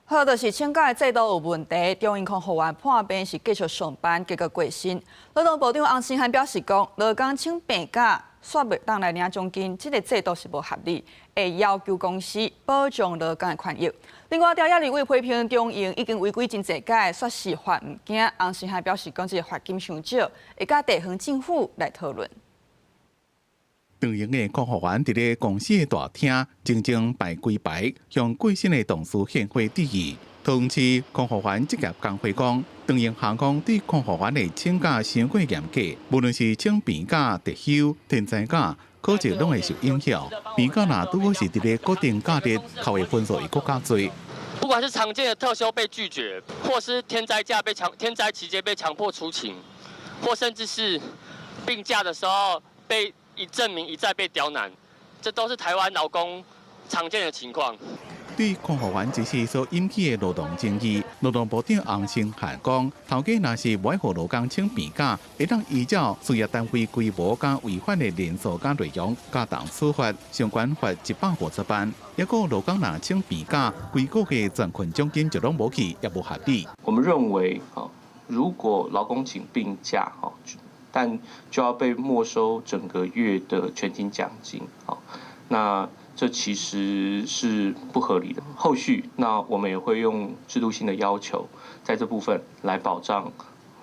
好，就是請假的制度有問題，長榮空服員破病是繼續上班，結果過身。勞動部長洪申翰表示講，勞工請病假煞袂當來領獎金，這個制度是無合理，會要求公司保障勞工的權益。另外，朝野立委批評長榮已經違規真濟擺，煞是罰毋驚。洪申翰表示講，這個罰金傷少，會佮地方政府來討論。長榮的空服員佇咧公司的大廳，靜靜排幾排，向過身的同事獻花致意。桃園市空服員職業工會講，長榮航空對空服員的請假傷過嚴格，無論是請病假、特休、天災假，考績攏會受影響。病假若拄好是佇咧固定假日，扣的分數會閣較濟。不管是常見的特休被拒絕，或是天災期間被強迫出勤，或甚至是病假的時候被一證明一再被刁難，這都是台灣勞工常見的情況。對空服員一事所引起的勞動爭議，勞動部長洪申翰講，頭家若是無愛予勞工請病假，會當依照事業單位規模佮違反的人數佮內容加重處罰，上懸罰150萬。抑閣勞工若請病假，規個月全勤獎金就攏無去，也無合理。我們認為，如果勞工請病假，但就要被沒收整個月的全勤獎金，那這其實是不合理的。後續，那我們也會用制度性的要求，在這部分來保障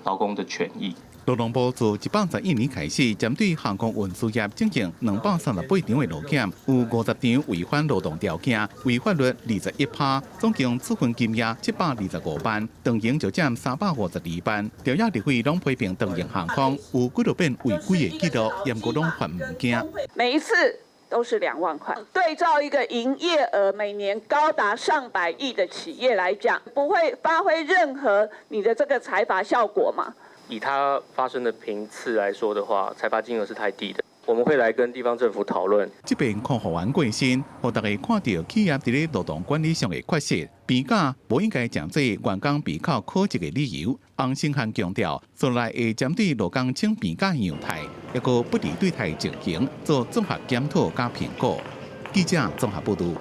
勞工的權益。勞動部自111年開始，針對航空運輸業進行238場的勞檢，有50場違反勞動條件，違反率21%，總共處分金額725萬，長榮就佔352萬。朝野立委攏批評長榮航空有幾落遍違規的記錄，毋過攏罰毋驚。每一次都是2萬塊，對照一個營業額每年高達上百億的企業來講，不會發揮任何你的這個裁罰效果嗎？以它發生的頻次來說的話，裁罰金額是太低的。我們會來跟地方政府討論。這遍空服員過身，予大家看到企業佇咧勞動管理上的缺失，病假無應該成做員工被扣考績的理由。洪申翰強調，將來會針對勞工請病假樣態，抑閣不利對待情形做綜合檢討佮評估。記者綜合報導。